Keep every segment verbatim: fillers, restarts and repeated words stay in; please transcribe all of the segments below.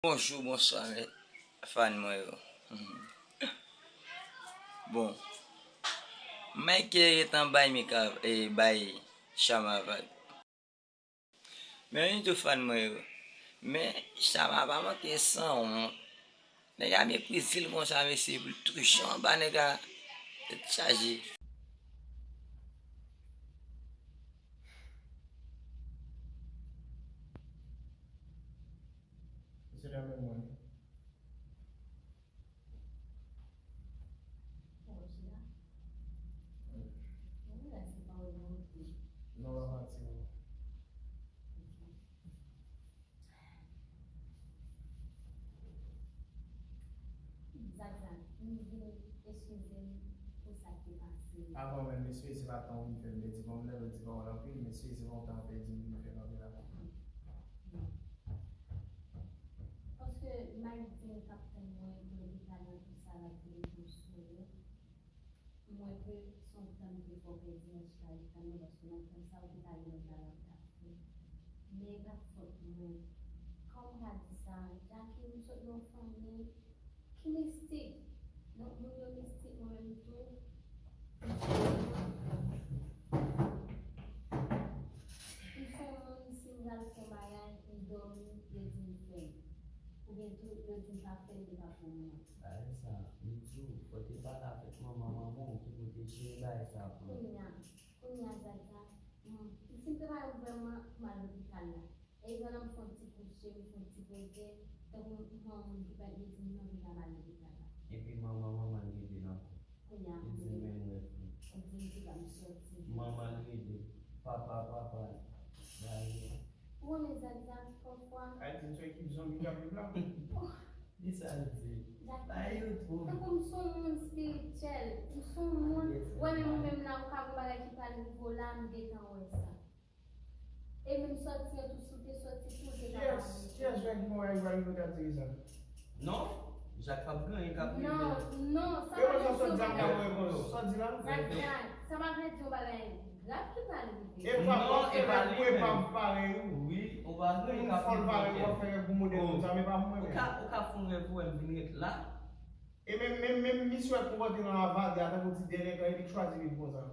Bonjou, bonswa, fan mwen yo. Bon, Mike gentan bay Mika, e, bay Chama vag. Men ann tou fan mwen yo. Men Chama pa manke sanwont. Nèg la meprize l konsa, mesye, pou l touche anba nèg la, tèt chaje. Mesye dam, men mwen. Bon, chita. Wi. Mwen wè se pa ou nan wout li. Non, pa pati non. Zak, Zak, m vin eskize m pou sa k te pase. Avan menm, mesye, se pa tan w vin fè m pèdi pawòl la, m di pawòl anpil, mesye, se pa yon tan w pèdi m vin fè kanpe la. Non. Paske Mike di m k ap tann mwen pou lopital nan, tout sa l ap vini pou sou yo. Mwen ke se yon tan m te fè w pèdi nan chita ap tann mwen, paske nan tan sa ou te ka gen lòt bagay ou t ap fè. Men e pa t fòt mwen. Kòman m ka di sa? Jackie, m sot nan yon fanmi ki mistik. Donk, moun yo mistik, mwen menm tou. M se yon moun, si m pral fè yon bagay, m dòmi, yo di m fè l. Oubyen tou, yo di m pa fè l, yo pa pou mwen. Bagay sa, m di w, fò te pale avèk manman, manman w ki pwoteje bagay sa pou ou. Kounye a, kounye a, Zaza, m, si m te pa vrèman pou m al lopital la. E jan m fè yon ti kouche, m fè yon ti poze, tankou m pran yon moun ki pèdi, m di m anvi al lopital la. Epi manman, manman l rele l ankò. Kounye a, li di m menm rèv li. Li di m ki ba m sòti. Manman l rele, papa, papa, bagay. Ou konnen Zaza, pafwa. Ay, di m se ekip zonbi k ap viv la. Oh. Li sa l di. Bagay yo twòp. Tankou m se yon moun espirityèl, m se yon moun, wè menm ou menm la, ou ka gon bagay ki pa rive w la, m gentan wè sa. E menm sòti an tou, si w te sòti tou, w te ka pa vini. Kiyès, kiyès wè ki gon bagay ki pa rive w t ap di sa? Non, Jak p ap gen anyen k ap rive. Non, non, sa pa vle di yon bagay. Sòt di la. Zak, Zak, sa pa vle di yon bagay grav ki pral rive. E pa w ap fè rèv pou epav parèy ou. Wi, ou pa gen anyen k ap rive. Moun fòl parèy ou ap fè rèv pou modèl moun sa, men pa pou mwen menm. Ou ka, ou ka fè yon rèv ou wè m vin ret la. E menm, menm, menm misye wè konpòte nan avade a tankou ti dèlèkan, epi l chwazi viv konsa.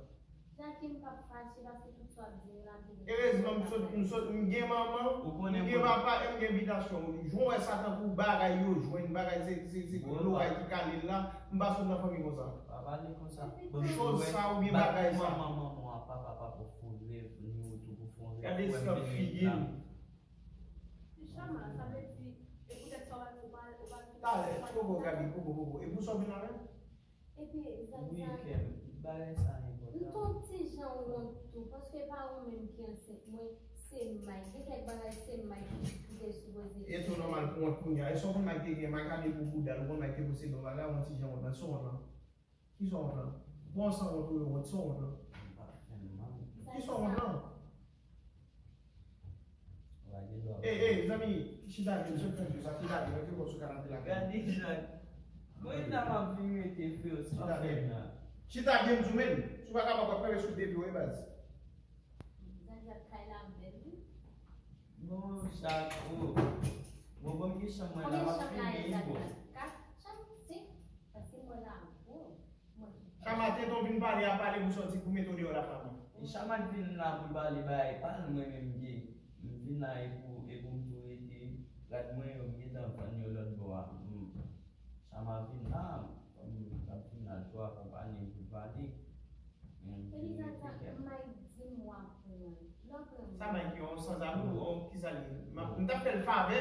Jackie, m p ap fache paske tout sa w ap di yo la, m te... Erezman, m sot, m sot, m gen manman, m gen papa, e m gen bitasyon. Jan w wè sa tankou bagay yo jwenn, bagay se, se, se loray ki kale l la, m pa sot nan fanmi konsa. Pa pale konsa. Choz sa oubyen bagay sa. Manman, manman, papa, papa pou fon rèv, ni ou tou pou fon rèv. Gade eskanp figi l. Chama, sa vle di, e poutèt sa w pa, ou pa, ou pa... Talè, koko, gade, koko, koko. E pou sa w vin la menm? Epi, Zak, wi, Zak, kè m, bagay sa enpòtan. M t on ti jan wont tou, paske pa ou menm ki ansent mwen, se Mike. Gen kèk bagay, se Mike ki, ki te sipoze... E tou nòmal pou wont kounye a. E sa w konn Mike te gen, Mike ale pou bouda l, ou konn Mike te posede yon bagay, ou on ti jan wont, men sa w wont lan. Kisa w wont lan? Bon, san wont ou yo wont, sa w wont lan? Kisa w wont lan? Ey, ey, zanmi, chita byen, sot fè di sa, chita byen, mete kò w sou kanape la. Gade, Jak. Mwen la m ap vin rete, freo, sa w fè m la. Chita byen, m di w menm. Si w pa kapab, w ap kanpe sou de pye w, wi, baz. Zak, Zak, kay la bèl, wi. Bon, Jak, o. Bon, bon, ki chanm mwen la, m ap filme, bon. Kat chanm, senk, paske mwen la, o. Chama, tenten w vin pale a, pale pou sòti, pou mete w deyò la, Chama. E Chama k vin la pou l pale bagay pa l, mwen menm gen. M vin la e pou, e pou m tou rete. Rad mwen yo, m gentan vann yo lòt bò a. M, Chama vin la, kòm l ap vin la, l tou akonpanye m pou l pale. Men m vin rete kèm. Mike di m w ap pran. Lè w pran mwen. Sa Mike yo, yon sanzabri, yon kisa l ye? M t ap fè l favè.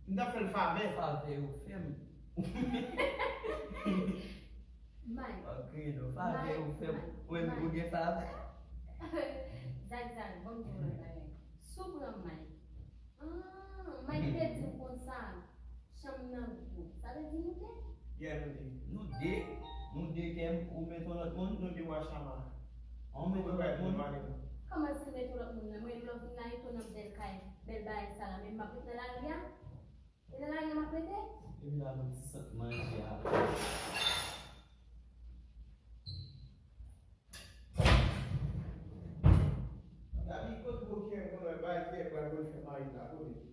M t ap fè l favè. Favè yo fè m. Mike. Ok, non, favè yo fè m. Mike, Mike, ou gen favè? Zak, Zak, ban m di w yon bagay. Si w pran Mike. Ah, Mike te di m konsa, chanm nan gwo. Sa vle di nou de? Yeah, nou de. Nou de? Nou de, kè m, ou met yon lòt moun? Nou de, w a Chama. An, ou met yon lòt moun? Kòman si l met yon lòt moun nan? Mwen, lè w vin la, etonnan bèl kay, bèl bagay sa la, men m ap ret nan lari a? E nan lari a m ap rete? Epi la, nou ti sant manje a. Gaby, kote Pierre konn wè bagay Pierre pral konn fè mari la, kote?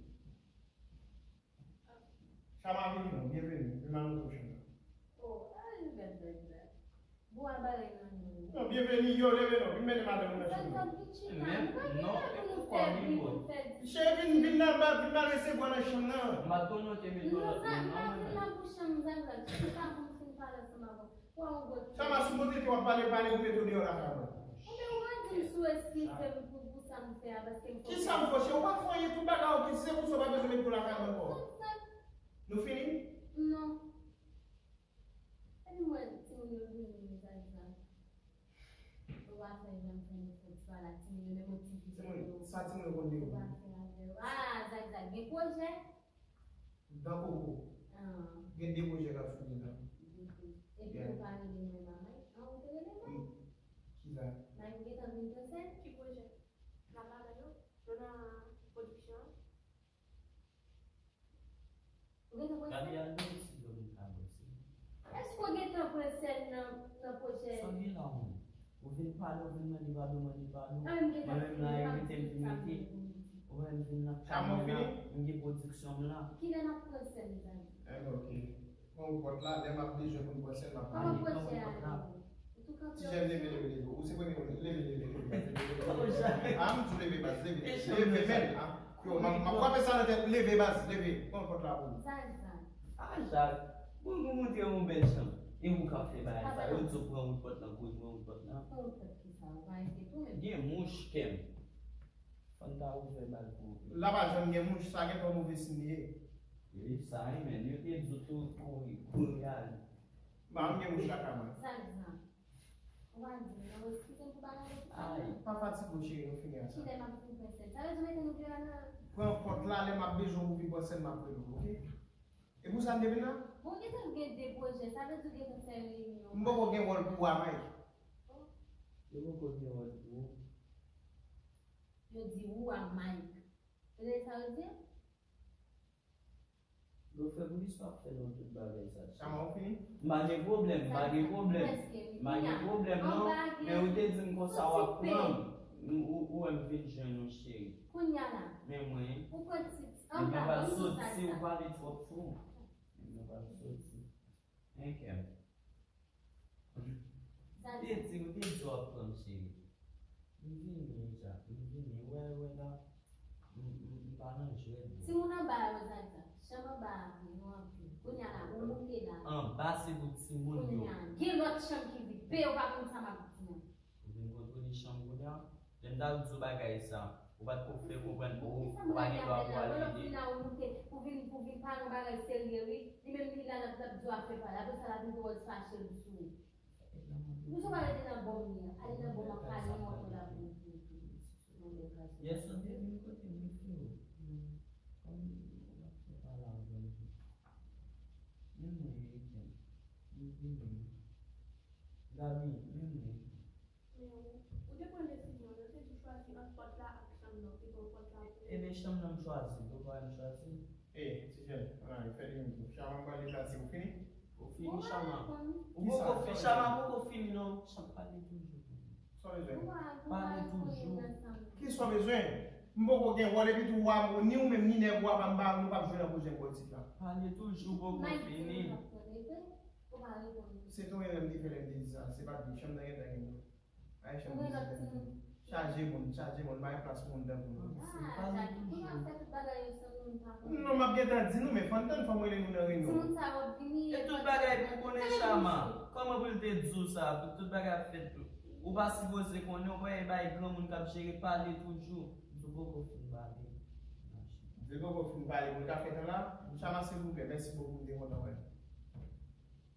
Chama vini non, byenveni. Vin nan moto chanm nan. Oh, ay, bèl, bèl, bèl. Bwa bagay nan men. Non, byenveni, yo, leve non. Vin mennen madanm ou nan chanm nan. Non, e poukò li bon? Cheri, vin, vin nan ba, vin nan resevwa nan chanm nan. M pa t konnen w te mete w lòt moun non, mwen menm. Chama, si mwen te di w ap pale, pale, ou mete w deyò lakay mwen. Kisa m fò, cheri? Ou pa fè anyen, tout bagay ok, si se pou sa, w pa bezwen mete w lakay mwen ankò. Nou fini? Non. Epi mwen, timoun yo vini, mezanmi. Ou pa fè jan fè nou fè ti pale ak timoun yo, menm yon ti videyo. Timoun, sa timoun yo konn di yo. Ou pa fè avè yo. Ah, Zagzag, gen pwojè? Dan koko. Ah. Gen de pwojè k ap fini la. Epi ou pa rele mwen manman, an ou te rele mwen? Kisa? Mwen gentan vin pran sèn. Ki pwojè? N ap avè nou? Nou nan pwodiksyon an? Ou gentan pran sèn? Gade al nan ti dlo m ka bwè se. Èske w gentan pran sèn nan nan pwojè? Sa w gen la ou menm? Ou vin pale, ou vin mande padon, mande padon. Mwen menm la envite m vin mete. Ou wè m vin nan kay mwen la, m gen pwodiksyon m la. Kilè n ap pran sèn, mezanmi? Enben ok. Pran ou pòt la, lè m ap bezwen pou n pran sèn m ap pale. Pran pwojè a. Ti jèn leve leve leve. Ou se premye moun. Leve leve leve. Ah, m di w leve baz, leve. Leve men. Ah, yo, m ap frape sa nan tèt. Leve baz, leve. Pran pòt la pou ou. Zay, zay. Ah, Jak. Bon, nou montre yon bèl chanm. E ou k ap fè bagay sa. Yo di w pran wout pòt lan, kouri pran wout pòt lan. Pran wout pòt kisa? Ou pa enkyete w menm? Gen mouch kè m. Fò n ta ouvè bal pou ou. La pa janm gen mouch, sa gentan move siy li ye. Wi, sa wi, men yo te di w tou kouri, kouri ale. Ba m gen mouch lakay mwen. Zay, zay. Ou pa di m non, eskize m pou bagay yo. Ay. Pa fatige w cheri, nou fini a sa. Kilè m ap vin pran sèn? Sa vle di w mete nou deyò nan. Pran pòt la, lè m ap bezwen w pou vin pran sèn m ap rele w, oke? E pou sa n te vin la? Bon, ou gentan gen de pwojè, sa vle di w gentan fè reyinyon. M poko gen wòl pou ou a Mike. Yo poko gen wòl pou ou. Yo di ou a Mike. Tande sa yo di? Blofè, poukisa w ap fè nou tout bagay sa? Chama, ou fini? M pa gen pwoblèm, m pa gen pwoblèm. M pa gen pwoblèm non, men ou te di m konsa w ap pran m. Ou, ou, ou wè m vin jwenn ou cheri. Kounye a la. Men mwen. Ou pran ti, anba, ban m di sa. Ou pale twòp fò. Mwen pral soti. Enkè. Ou te di, ou te di w ap pran m cheri. M vini, Jak, m vini. Wè, wè la. M, m, m pa nan jwèt, bro. Timoun anba yo, Zagzag. Chanm anba a vre, yo anpil. Kounye a la, ou moute la. Anba se pou timoun yo. Kounye a, gen lòt chanm ki vide. Peye w pa konn sa m ap di an. Ou vin kontwole chanm kounye a? Lè m t ap di w bagay sa, ou pa t ko fè konprann pou ou, ou pa gen dwa pou w al ede. Ou vin, ou vin pale yon bagay serye wi. Li menm li la l ap, l ap di w afè pa l. Apre sa l ap vin pran fache l sou ou. Ou sou pa rete nan bò m li an. Ale nan bò m ap pale yon afè la pou ou. Yè sou te vin kote m wi freo. Kòm ou pa t fè pale avè m tou. Men mwen Eriken. M vini. Gaby, men mwen. Men ou, ou te pran desizyon, yo te di w chwazi ant pòt la ak chanm nan, ou te pran pòt la pou ou. Ebyen, chanm nan m chwazi, ou pa wè m chwazi? E, ti jèn, ann ale, fè li menm tou. Chama, m pral deplase, ou fini? Ou fini, Chama? Ou poko fini, Chama poko fini non. Chama pale toujou. Sa w bezwen? Pale toujou. Kisa w bezwen? M poko gen wòl epi tou w a, ni ou menm ni nèg ou a pa m pa, nou p ap jwe nan pwojè pòlitik la. Pale toujou, poko fini. Se tou erè m te fè lè m te di sa, se pa de chanm nan gentan gen moun. Ay, chanm nan gentan gen moun. Chaje moun, chaje moun, bay plas pou moun tankou nou. Non, m ap gentan di nou, men fò n tann, fò m rele nou nan reyinyon. E tout bagay pou konnen Chama. Kòman pou l te di w sa? Pou tout bagay ap fèt tou. Ou pa sipoze konnen, ou pa e bay granmoun k ap jere, pale toujou. Di w poko fin pale. Di l poko fin pale, pou l ka fè tan la. Chama silvouplè, mèsi bokou, m te kontan wè l.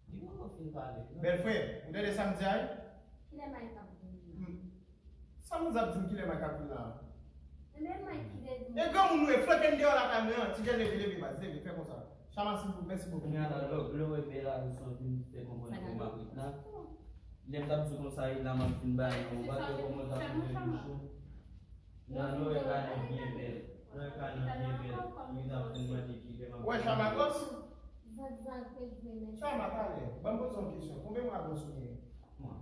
Li poko fin pale. Bèl frè, ou tande sa m di a wi? Kilè Mike ap vini la? Sa moun sa ap di m kilè Mike ap vini la a? E granmoun nou ye, flanke m deyò lakay mwen an, ti jèn leve, leve baz, leve, fè konsa. Chama silvouplè, mèsi bokou. Kounye a la, lè w wè bèl a nou sot vin fè konprann pou m ap ret la. Lè m t ap di w konsa, e la m ap vin ba nou, ou pa t wè kòman w t ap vin fè bouch ou. Nan lè w wè kanan byen bèl, lè w wè kanan byen bèl, ou t ap vin mande kilè m ap vin. Ou wè Chama gwòs? Chama, talè, ban m poze w yon kesyon, konbyen mwa gwòs ou genyen? Kat mwa.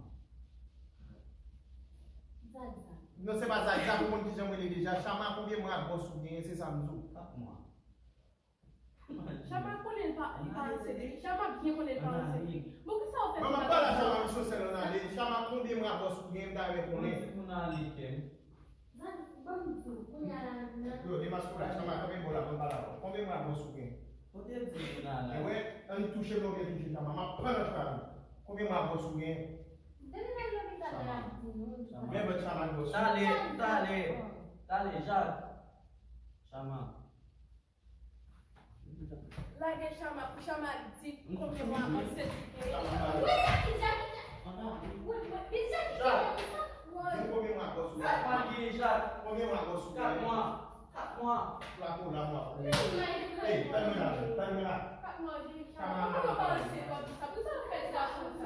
Non, se pa Zagzag, ou konn kijan m rele deja. Chama, konbyen mwa gwòs ou genyen, se sa m di w. Kat mwa. Chama konnen li pa li pa ranse de li. Chama byen konnen li pa ranse de li. Bon, kisa w fè? Mwen, m ap pale a Chama, m sou sèl ann ale. Chama, konbyen mwa bòs ou gen, m ta renmen konnen. Mwen di pou n ale, kè m. Zan, ban m di w, kounye a la, nan. Yo, demaske w la, Chama, kanpe bò la, ban m pale avè w. Konbyen mwa bòs ou gen? Kote l di pou n ale? Ewe, ann touche m non, byen touche Chama. M ap pran nan Chama. Konbyen mwa bòs ou gen? Depi nan lopital la, l ap di nou. Men ban Chama bòs ou. Tale, tale, tale, Jak. Chama. Lage Chama, pou Chama di konbyen mwa ansent li gen. Wi, Jackie, Jackie. Wi, wi, Jackie, Jackie, sa. Di konbyen mwa bòs ou gen? Kat mwa li gen, Jak. Konbyen mwa bòs ou gen? Kat mwa. Kat mwa. Plato la mwa. Ey, tann mwen la, tann mwen la. Kat mwa li gen, Chama. Kòman w pa ansent konsa? Pou sa w fè sa konsa?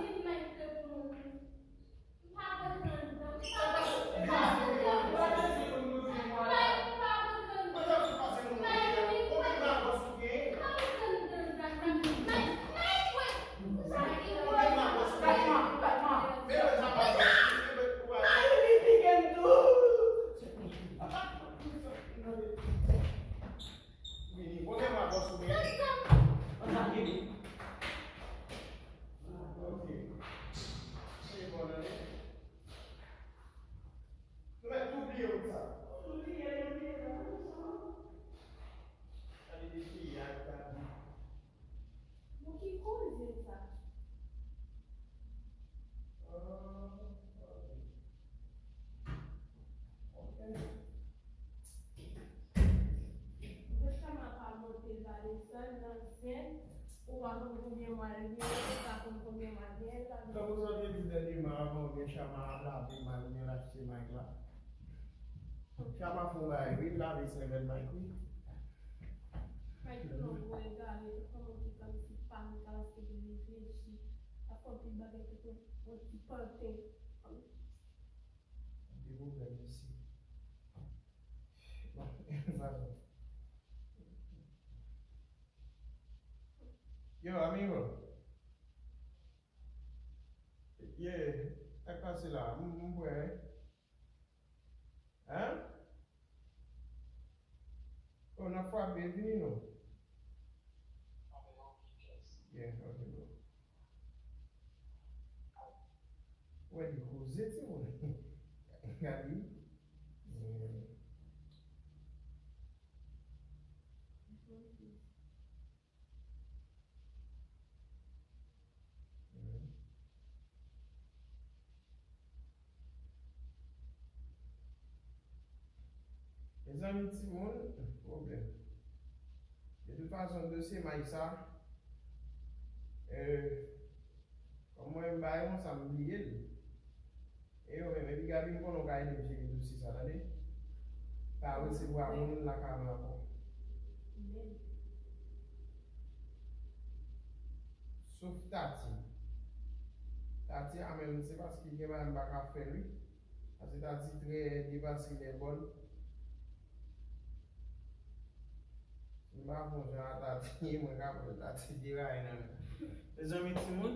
Vini, konbyen mwa bòs ou gen? Ann ale. Ok. Se bon, ann ale. Nou mèt tou bliye wout sa. Nou bliye, nou bliye, non, non. Gade de peyi a, gade. Bon, ki koze sa? Ah, ok. Ok. Mwen sa m ap monte l pa desann nan zen, ou pa konn konbyen mwa l gen, ou pa konn konbyen mwa l gen, l pa konn. Tankou sa w te di dènyèman avan w gen Chama ap lave may, oubyen l achte may la. Chama fè yon bagay wi, l lave sèvèl Mike wi. Mike nan gwo egare, tout kòman ki kòmsi pa gen kalas ki vin reflechi. Ap fè yon ti bagay tout yon ti panten. Gen pwoblèm isi. Bon, pa bon. Yo, amigo. Yeah, sa k pase la? M, m bwè, wi. Hein? Oh, n ap frape, vini non. Yeah, ok, bro. Ou wè li koze, timoun. Gade. Mezanmi, timoun, pwoblèm. De tout fason, dosye may sa, euh, kòm mwen, m bay yon sa, m bliye l. E yo menm, epi Gaby, m konnen w ka ede m jere dosye sa, tande? Pa resevwa moun lakay mwen ankò. Sof Tati. Tati a menm, se paske gen bagay m pa ka fè l, wi. Paske Tati trè depaske lè bòl. M pa bon jan a Tati, mwen ka pran Tati deraye nan men. Mezanmi, timoun,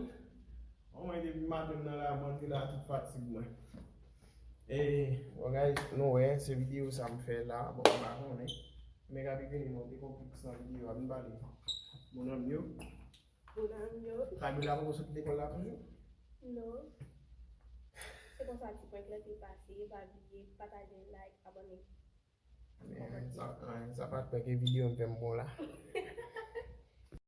Bon, mwen depi maten m nan la, m antre la tout fatig mwen. E, bon, guys, nou wè, se videyo sa m fè la, bon, m pa konnen. Men Gaby vini, nou te konpliks nan videyo a, vin pale. Mon ami yo. Mon ami yo. Fabiola poko sot lekòl la toujou? Non. Se konsa ti prank la te pase, pa bliye, pataje, like, abòne. Men, sa, sa pa t prank, e videyo m fè m bon la.